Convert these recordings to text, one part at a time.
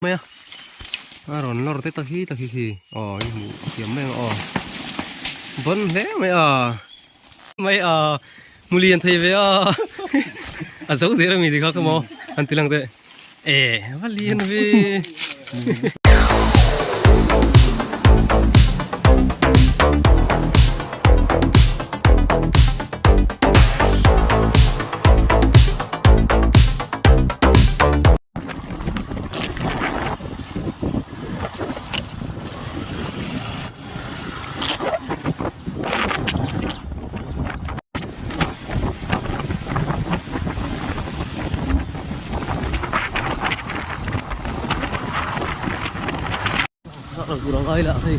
Mai a a rawn lawr te tak hi tak hi khi aw i hmuh thiam mai ang aw bawn hle mai a mai a hmu lian thei ve a a zo der ami ti kha ka maw an ti lang teh e va lian ve. Tur ang ai lah hei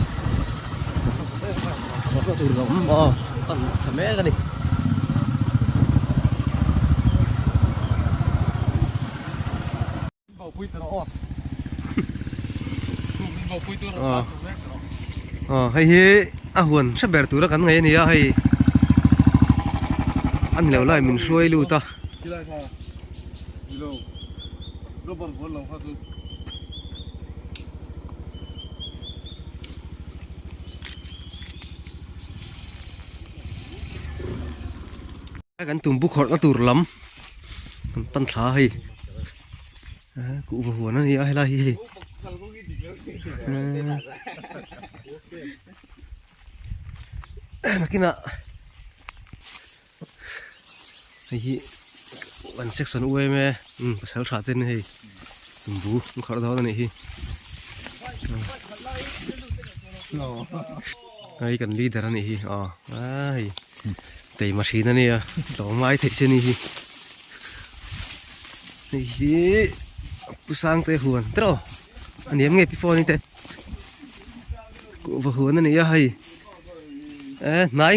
khawrhna tur a awm a pan thla mek a ni. Hei hi a huan hre ber tura kan ngaih a ni a hei a ni lo lai min hruai lut a. Kan tumbu khawrhna tur lam kan pan thla a hei. Kuhva huan a ni a helai hi hei nakinah hei hi kan section u em e pasal tha ten hei tumbu an kharh dawn a nih hi hei kan leader a nih hi aw hei teima hrin a nia tlawmngai theih che a ni hi. Hei hi Pu Sangte huan te aw a ni em nge pi phone te kuhva huan a ni a hei e hnai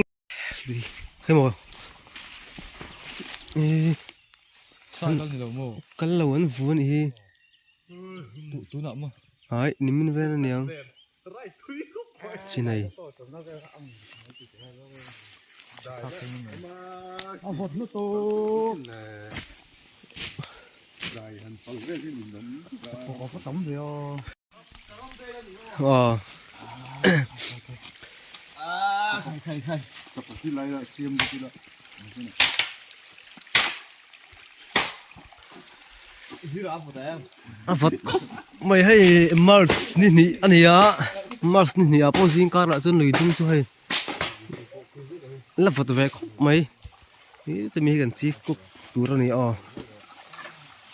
lui hei maw e kal lo an vu a nih hi ai nimin vel a niang chinai. A vawt khawp mai hei march ni hnih a ni a march ni hnih ah pawh zing kar lah chuan lui dum chu hei la vawt ve khawp mai ih chumi hi kan chief cook tur a ni aw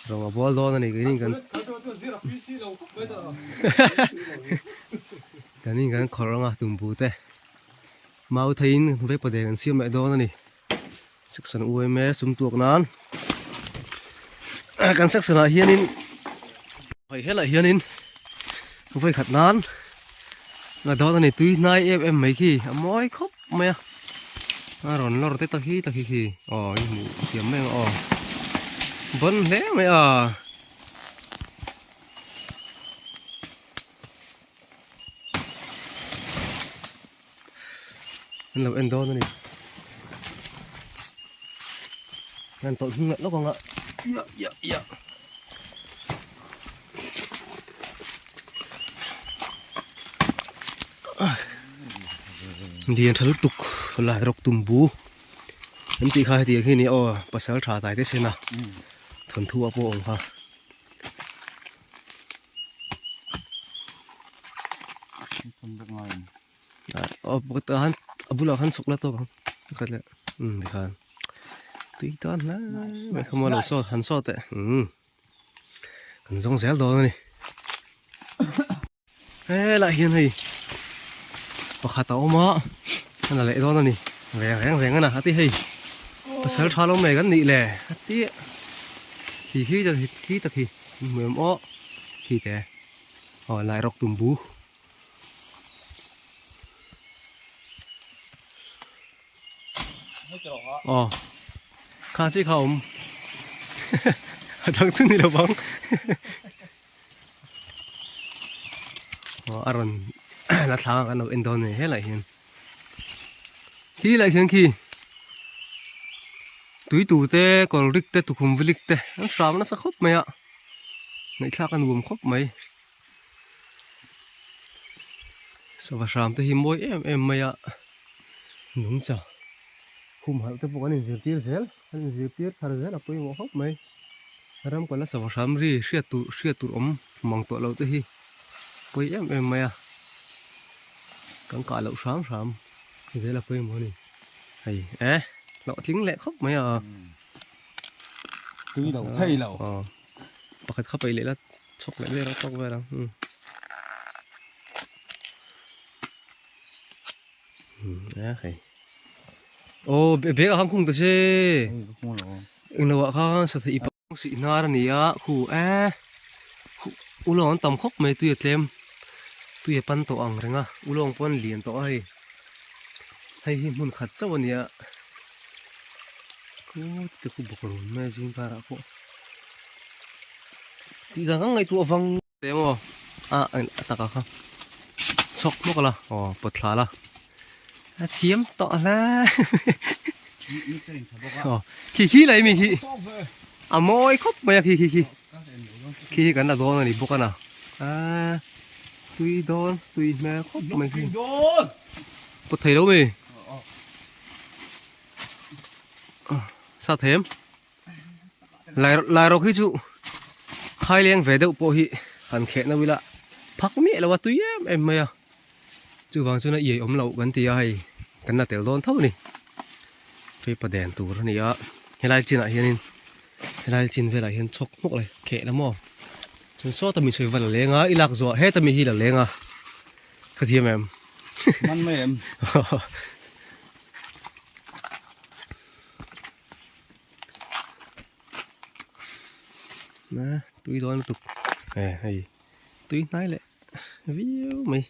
rawng a bual dawn a ni keini kan keini kan khawrh anga tumbu te mau theiin vaipa deng an siam leh dawn a ni. Section UMA sum tuak nan kan section ah hianin hei helai hianin vawi khat nan la dawn ani tui hnai em em mai khi a mawi khawp mai a a rawn lawr te tak hi tak hi khi aw i hmuh thiam mai ang aw bawn hle mai a. An lo en dawn a ni. An tawlh hnung leh lawk ang a. Ia ia ia. Lian tha lutuk lai rawk tum bu. An tih kha hetiang hi a ni aw pasal tha tai te sen a. Thawnthu a pawh awm kha. A bulah khan chhuk la tawk ang pakhat leh umm tikhan tui tan hle mai kha maw lo saw han saw teh umm kan zawng zel dawn a ni helai hian hei pakhat a awm a a la leh dawn a ni reng reng reng a na a ti hei pasal tha lo mai kan nih le a ti khi khi khi tak hi hmu em aw khi te aw lai rawk tumbu. Aw kha chi kha awm a dang chu ni lo vang aw a rawn la thlang a kan lo en dawn a ni helai hian khi lai khian khi tui tu te kawr rik te tukhum vilik te an hram nasa khawp mai a ngaihthlak a nuam khawp mai. Sava hram te hi mawi em em mai a, nungcha humhalh te pawh kan inzirtir zel, kan inzirtir thar zel a pawimawh khawp mai. Ram kalna sava hram ri hriat tur hriat tur awm mang tawh loh te hi pawi em em mai a, kan kah loh hram hram zel a pawimawh a ni. Hei e hlawhtling leh khawp mai a. Tui lo thei lo. Pakhat kha paih leh la chhawk leh vel a tawk vel ang. A hei. Aw bag ah khan khung ta che. Englo ah khan satha i sih hnar a ni a khu e ulawng an tam khawp mai tui a tlem tui a pan tawh ang reng a ulawng pawh an lian tawh a hei hei hi hmun khat chauh a ni a khu te khu bawk run mai a zing karah pawh tih dang ang ngaihtuah vang te maw a a takah kha chhawk hmawk la aw pawt thla la a thiam tawh hle aw khi khi lai mi hi a mawi khawp mai a khi khi khi khi hi kan la dawn a ni bawk a na a tui dawn tui hmel khawp mai khi pawt thei lo mi sa them Lai rawk hi chu khai leng ve deuh pawh hi han kheh na ila phak miah lo a tui em em mai a chuvang chuan a iai awm loh kan ti a hei kan la tel dawn tho a ni paper den tur a ni a helai chinah hianin helai chin velah hian chhawk hmawk leh kheh la maw chuan sawta mi sawi va la leng a i lak zawh heta mi hi la leng a ka thiam em man mai em. Na tui dawn lutuk e hei tui hnai leh viau mai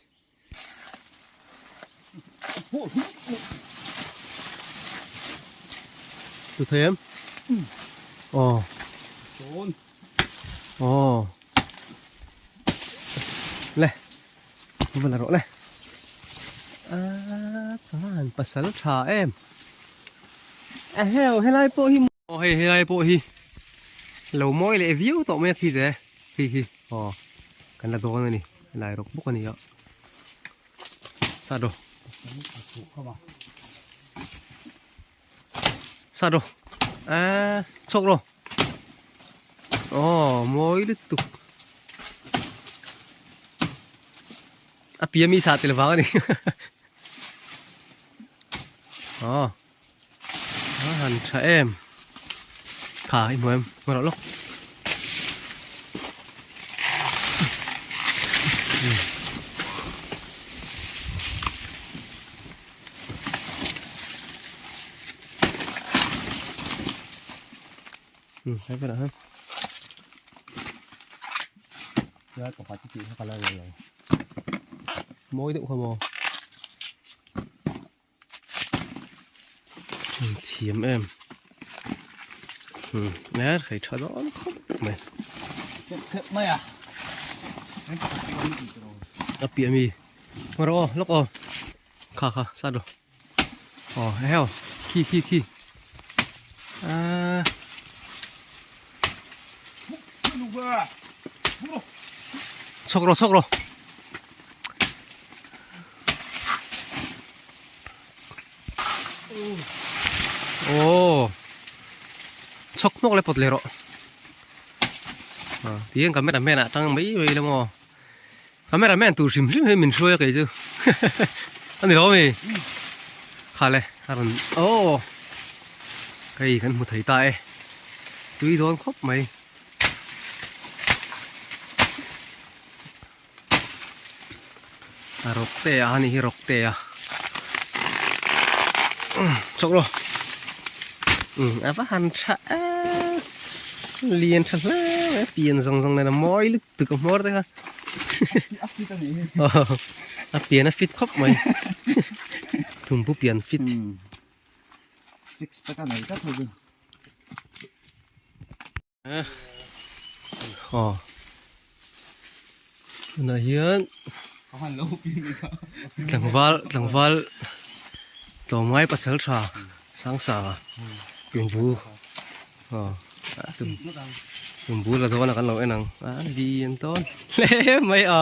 tu thei em aw aw le va la rawh le a van pasal tha em a heo helai pawh hi aw hei helai pawh hi lo mawi leh viau tawh mai a khi te khi khi aw kan la dawn a ni helai rawk bawk a ni a sat rawh sat rawh a chhuak rawh aw mawi lutuk a pia mi sah tel vang a ni aw a han tha em kha i hmu em hmu rawh lawk Ừ, thấy cái đó ha. Ra có phải cái gì hay là rồi. Mỗi đụng không à? Thiam em. Ừ, nè, thấy cho đó nó khóc mày. Mai à. A pia mi. Mà rồi, lúc rồi. Kha kha, sát rồi. Aw heo khi khi khi a chhawk rawh chhawk rawh aw chhawk hmawk leh pawt leh rawh tihian camera man ah tang mai mai ila maw. Camera man tur hrim hrim hi min hruai a kei chu a ni lo ami kha le a rawn aw hei kan hmu thei ta e tui dawn khawp mai a rawk te a ni hi rawk te a chawk rawh a va han tha lian tha hle mai pian zawng zawng nen a mawi lutuk. Tu ka hmawr te kha. A fit a nih hi. A pian a fit khawp mai. Thumpu pian fit. Six pack a nei tlat ho chu. Aw. Tunah hian tlangval tlangval tlawmngai pasal tha Sangsanga tumbu aw tumbu la dawn a kan lo en ang a lian tawn hle mai a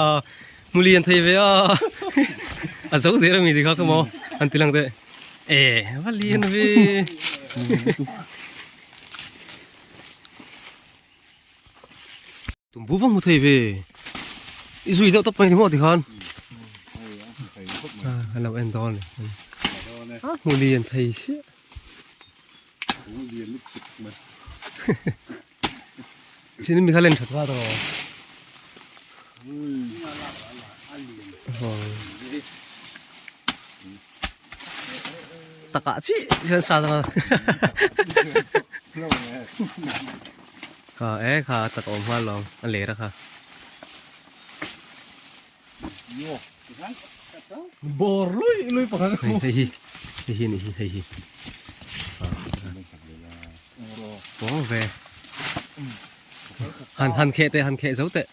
hmu lian thei ve a. A zo der ami tikha ka maw an ti lang teh. E va lian ve. Tumbu va hmu thei ve. I zui deuh tawp mai ni maw tikhan. A lo en dawn ni. A hmu lian thei siah. Sin mi kha len that va to. Taka chi chuan sa dang a. Kha e kha tak awm hma lawm a ler a kha. Bor lui lui pakhat hei hei hi hei hi ni hi hei hi pawng ve han han kheh teh han kheh zo teh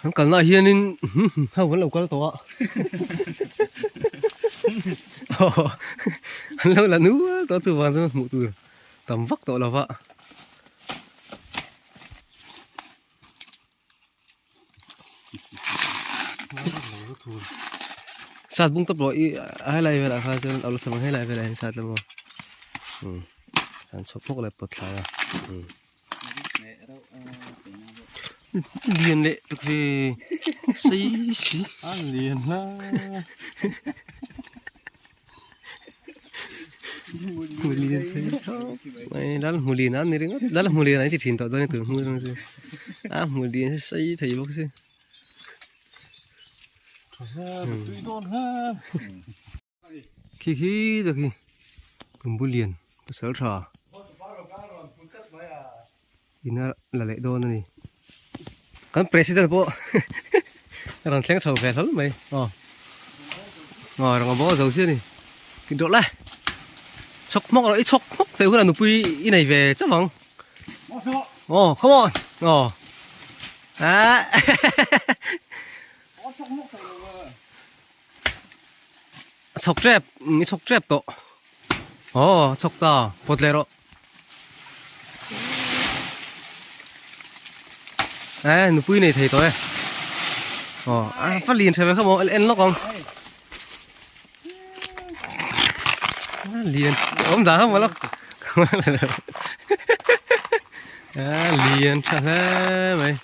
An kalnaah hianin ho an lo kal tawh a an lo la nual tawh a chuvang chuan hmuh tur tam vak tawh lo va. Sat bung tawp rawh i a helai velah khan chuan awlsam ang helai velah hian sat la maw an chhawp phawk leh pawt thlai a. Lian leh tuk ve sei si a lian la hmulian sei thawk mai lal hmulian a ni ringawt lal hmulian an ti thin tawh dawn a tun hnu zawng chu a hmulian hi sei thei bawk si Khi khi ta khi tumbu lian pasal tha ina la leh dawn a ni kan president pawh a rawn thleng chho ve hlawl mai aw aw rawn bawk a zo si a ni tin rawh le chhawk hmawk rawh i chhawk hmawk thei hunah nupui i nei ve chauh ang aw come on aw ah A chhawk tep i chhawk tep tawh aw a chhawk ta pawt leh rawh e nupui nei thei tawh e aw a va lian tha ve kha maw en lawk ang a lian awm dan kha maw lawk a lian tha hle mai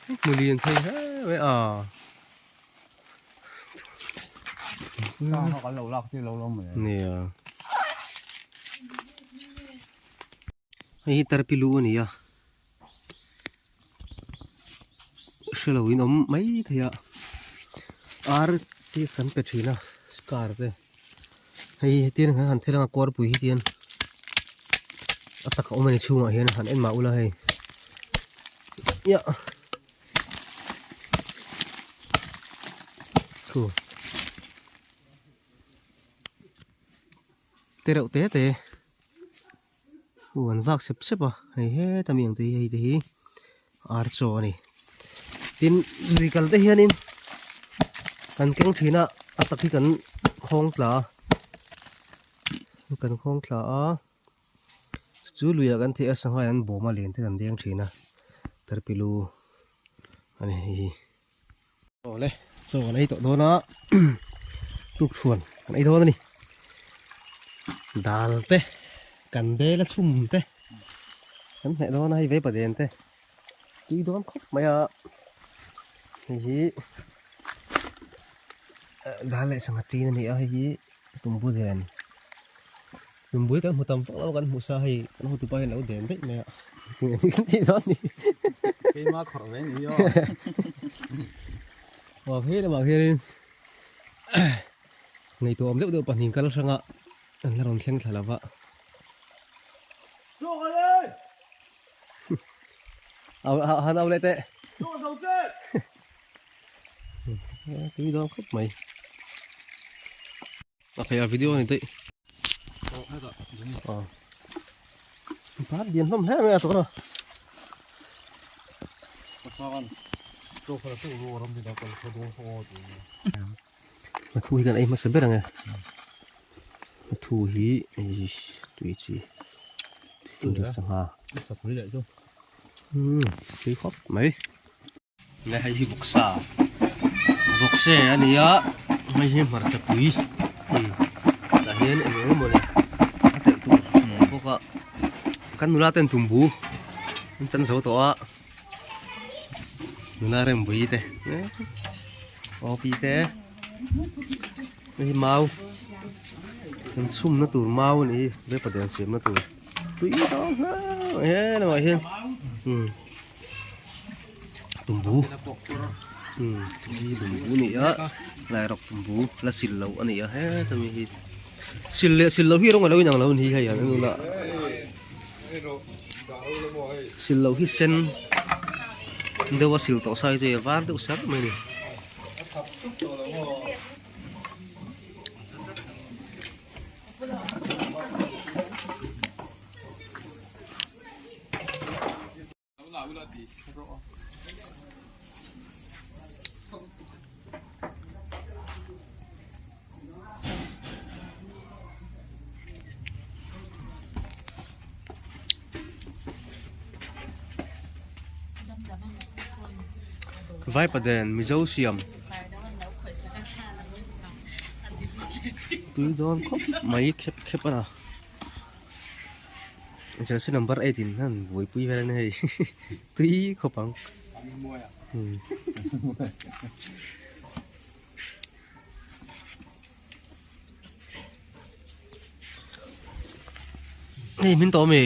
hmu lian thei hle mai a. Nia hei hi tarpilu a ni a hrelo in awm mai thei a ar te kan pe thin a scar te hei hetiang hian han thil anga kuarpui hi tian a tak a awm a ni chhungah hian han en mah ula hei ia. Thu te reuh te te u an vak sep sep a hei heta mi ang te hi hei te hi ar chaw a ni tin lui kal te hianin kan keng thin a a tak hi kan khawng tla a kan khawng tla a. Chu luiah kan theih a sangha an bawm a len te kan deng thin a tarpilu a ni hei hi. Awle chaw kan ei tawh dawn a tukchhuan kan ei dawn a ni dal te kan bel a chhum te kan hmeh dawn a hei vei paden te tui dawn khawp mai a hei hi dal leh sangha tin a ni a hei hi tumbu den. Tumbui kan hmu tam vak lo kan hmuh sa hei kan hotupa hian a lo den daih mai a tinge ni kan tih dawn ni keima khawrh ve ni aw aw he lamah hianin ngaihtuah awm deuh deuh pahnih kal hranga an la rawn thleng thla lova han au leh teh tui dawn khawp mai. A phei a video a ni daih. Bhat dian hlawm hle mai a tawh na. Nghathu hi kan ei hmasa ber ang e. Nghathu hi eish tui chi tui sangha. Umm tui khawp mai. Nge hei hi vawksa vawkse a ni a hei hi hmarcha pui umm tah hian eng eng emaw ni a telh tur a awm bawk a kan nula ten tumbu an chan zo tawh a nula rembui te awpi te hei hi mau an chhumna tur mau a ni hi vaipaden siamna tur tui dawn hle mai he lamah hian umm. Tumbu umm hi tumbu a ni a lairawk tumbu la sil loh a ni a heta mi hi sil leh sil loh hi rawng a lo inang lo a ni hei an nula sil loh hi sen deuh a sil tawh sa hi chu a var deuh sar mai a ni. Vaipaden Mizo siam tui dawn khawp mai khep khep a. Jersey number 8 in han buaipui vel a ni hei tui khawp ang hei hmin tawh ami